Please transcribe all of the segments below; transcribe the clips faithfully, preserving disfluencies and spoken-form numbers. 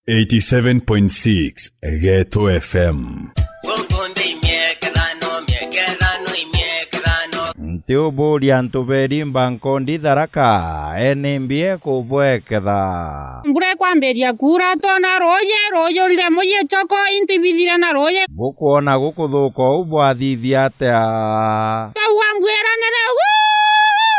Eighty-seven point six Geto F M. Guku nthi imiekethano, miekethano, imiekethano. Nti uburia antu berimba nkondi Tharaka, eni mbie kubweketha. Mbura ikwambiria kuura, twona ruuji, ruuji rurire muji choko, into ibithire na ruuji. Bukwona gukuthuka uu bwathithia atia? Twauga ngwiranire, uu,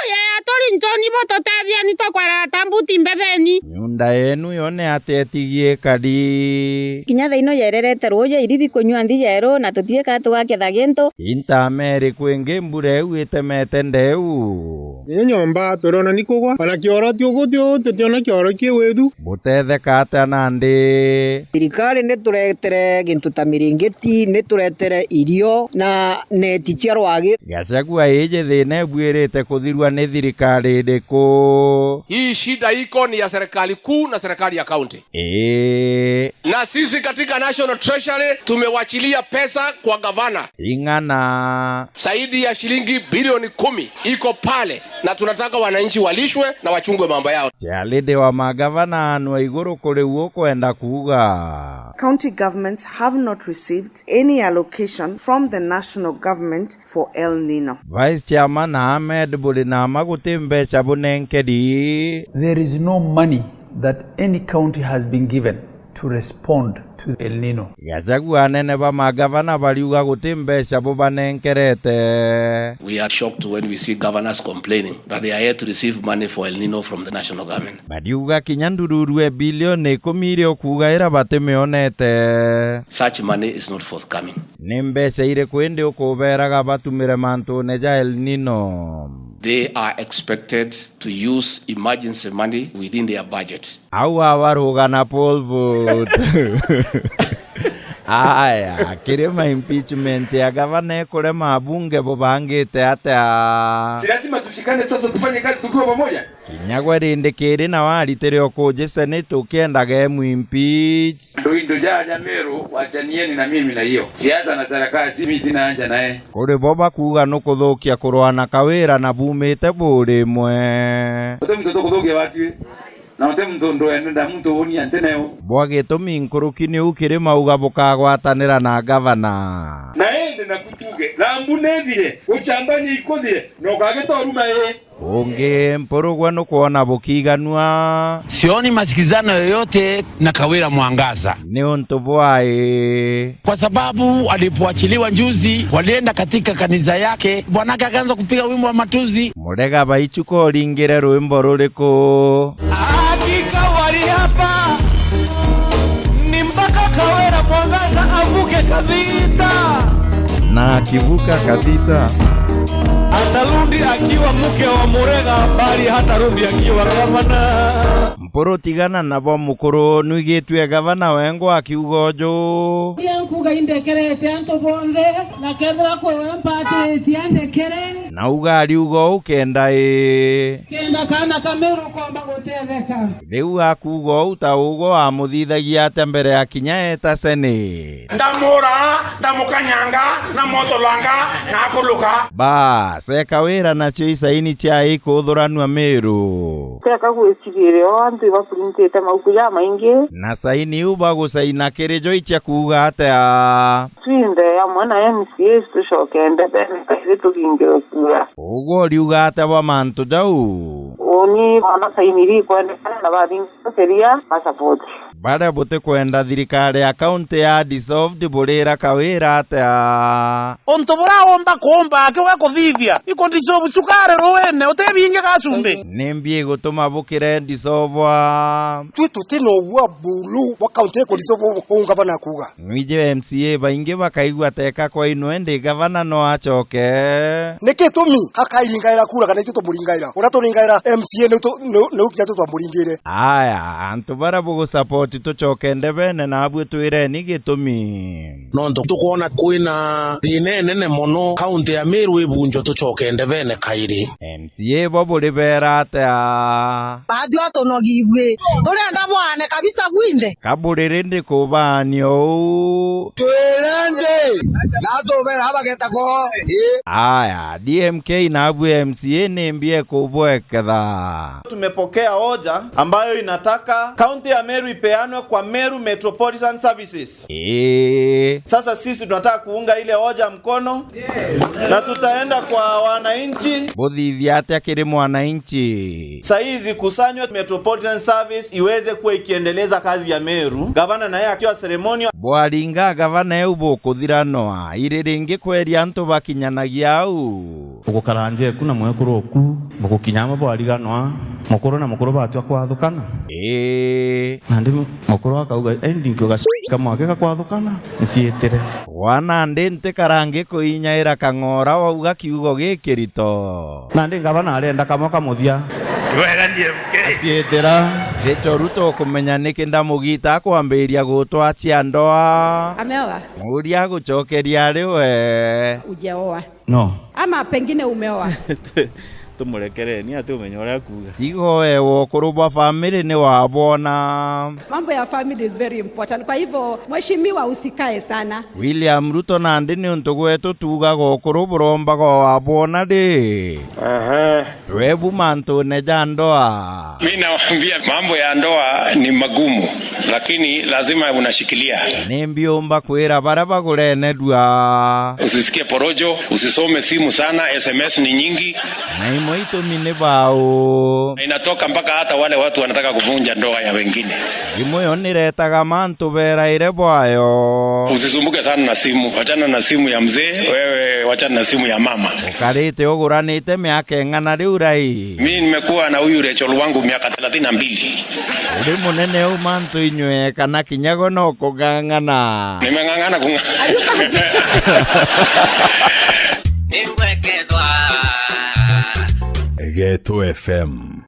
yea, turi ntoni bututethie, ni tukwara ta mbuti mbetheni. Nyunda yenu yo ni atia itigie kari? Kinya thaino yererete ruuji, iri bikunyua nthi yeru, na tutiika tugaketha gintu. Intameri kwingi mbura iu itemete ndeu. Kinya nyomba turona ni kugwa, ona kioro ti ugu ti ugu, tutiona kioro ki withu. Butetheka atia nandi? Thirikari ni turetere gintu ta miringiti, ni turetere irio na neti cia rwagi. Gachagua, iji thina ibuirite kuthirua ni thirikari iriku? Hii shida iko ni ya serikali kuu na serikali ya kaunti. Ii. Na sisi katika National Treasury tumewachilia pesa kwa gavana. Ing'ana. Zaidi ya shilingi bilioni kumi iko pale, na tunataka wananchi walishwe na wachungwe mambo yao. Ciaridi wa magavana anwa iguru kuri u ukwenda kuuga. County governments have not received any allocation from the national government for El Nino. Vice Chairman Ahmed, buri na ma guti mbeca bunenkeri? There is no money that any county has been given to respond to El Nino. Gachagua, anene ba magavana bariuga guti mbeca bubanenkerete. We are shocked when we see governors complaining that they are yet to receive money for El Nino from the national government. Bariuga kinya ndururu e bilioni ikumi iria ukuuga ira batimionete. Such money is not forthcoming. Ni mbeca iriku indi ukuberaga batumire mantune ja El Nino? They are expected to use emergency money within their budget. Au abaruga na pole vote. Aya, kirima impeachment ya gavana ikurema, abunge bubangite atia? Si lazima tushikane sasa tufanye kazi tukiwa pamoja? Kinya gwe rindi kiri na waritire ukuji Senate ukiendaga emu impeach. Ndo indo ja Nyameru, wachanieni na mimi na hiyo. Siasa na sarakasi, mimi sina haja naye. Kuri bo bakuuga nukuthukia kurwa na Kawira na bumite buri imwe. Uti muntu tukuthukia watu, na uti muntu ndwenda muntu unia nteneo. Bwa gitumi nkuruki ni u kirima uga bukagwatanira na gavana. Na indi na kutuge, rambu nethire, uchambani ikuthire, na ukagitoruma ii. Ungi mpurugwe nukwona bukiganua. Sioni masikizano yoyote na Kawira Mwangaza. Ni untu bwai? Kwa sababu alipoachiliwa juzi, walienda katika kanisa yake, bwanake akaanza kupiga wimbo wa matusi. Murega baichuka uringire rwimbo ruriku? Hakika wali hapa, ni mpaka Kawira Mwangaza avuke kabisa. Na akivuka kabisa, atarudi akiwa mke wa Murega, bali hatarudi akiwa gavana. Mpuru, tigana nabo mukuru, nwigitue gavana wengwa akiuga uju. Ria nkuga indekerete antu bonthe, na kethira kwiwe mpatiritie andekere. Na uga ariuga uu kenda ii? Kenda kaana ka Meru komba gutetheka. Riu akuuga uu ta ugo amuthithagia atia mbere ya kinya eta Senate? Ndamura, ndamukanyanga, na motolanga, na akuluka. Bas, eka wira nacio isaini cia ikuthuranua Meru. Teka gwicigiria o antu ibaprintite mauku jamaingi. Na saini iu bagusaina kiri jo icia kuuga atia? Twinthe amwe na M C As tucoke ndebene kairi tuthingire kura. Uguo uriuga atia bwa mantu jau? Uni bona saini iri ikwendekana na bathinga sheria basapoti. Baria butikwenda thirikari ya kaunti ya dissolved burira Kawira atia? Untu buria umba kuumba akiuga kuthithia, iku dissolve cukari ruine, utibinge gacumbi. Ni mbi igutuma bukire dissolve? Twi tuti na ugua bulu bwa kaunti iku dissolve uu ngavana akuuga. Nwiji M C A baingi bakaigua teka kwainwe indi gavana no acoke. Niki gitumi akairingaira kura kana itu tumuringaira? Uria turingaira M C A niu tu-, niu, niu kinya tu twamuringire. Aya, antu baria bugusupport tucoke ndebene, nabui twireni gitumi. Nontu tukwona kwina thina inene mono, kaunti ya Meru ibunjwa, tucoke ndebene kairi. M C A bo buri beera atia? Bathi o tunogi ibui. Turenda bwaane kabisa bwinthe. Ka buri rindi kubaania uu? Twirende, na tubera bageta ko. Ii. Aya, D M K nabui M C A ni mbi ekubweketha? Tumepokea hoja ambayo inataka kaunti ya Meru ipeanwe kwa Meru Metropolitan Services. Ii. Sasa sisi tunataka kuunga ile hoja mkono na tutaenda kwa wananchi. Buthithia atia kiri mwananchi? Saa hii zikusanywe, Metropolitan Service iweze kuwa ikiendeleza kazi ya Meru, gavana naye akiwa ceremonial. Bwaringa gavana eu bukuthiranwa, iri ringi kweria antu bakinyanagia au. Ugukara nja eku na mwekuru oku, bugukinya amwe bwariganwa, mukuru na mukuru batua kwathukana. Ii. Nandi mukuru akauga, "Endi nkiuga kamwake gakwathukana, nciitire." Gwa nandi ntikara ngikuinyaira kang'ora wauga kiugo gikirito. Nandi ngavana arenda kamwe kamuthia. Wega ndiemke. Aciitira. Richo Ruto ukumenya niki ndamugita kwambiria gutwachia ndoa. Ameoa? Muria agucokeria ari we. Ujeoa. No. Ama pengine umeoa. Tumurekereni ati umenye uria akuuga. Tiga we, ukuru bwa family ni wabwona. Mambo ya family is very important. Kwa hivyo, mheshimiwa, usikae sana. William Ruto nandi ni untu gwetu tuugaga ukuru burombaga wabwona ri. Aha. Rwebu mantune ja ndoa. Mi nawaambia mambo ya ndoa ni magumu, lakini lazima unashikilia. Ni mbiumba kwira baria bagurene dua. Usisikie porojo, usisome simu sana, S M S ni nyingi. Na imwe itumi ni bau. Na inatoka mpaka hata wale watu wanataka kuvunja ndoa ya wengine. Imwe yo niretaga mantu beraire bwayo. Usisumbuke sana na simu, wachana na simu ya mzee, wewe wachana na simu ya mama. Ukarite uguranite miaka ing'ana riu rai? Mimi nimekuwa na huyu Rachel wangu miaka thelathini na mbili. Uri munene u mantu inywe kana kinya go no kung'ang'ana? Nimeng'ang'ana kung'ang'ana. Geto F M.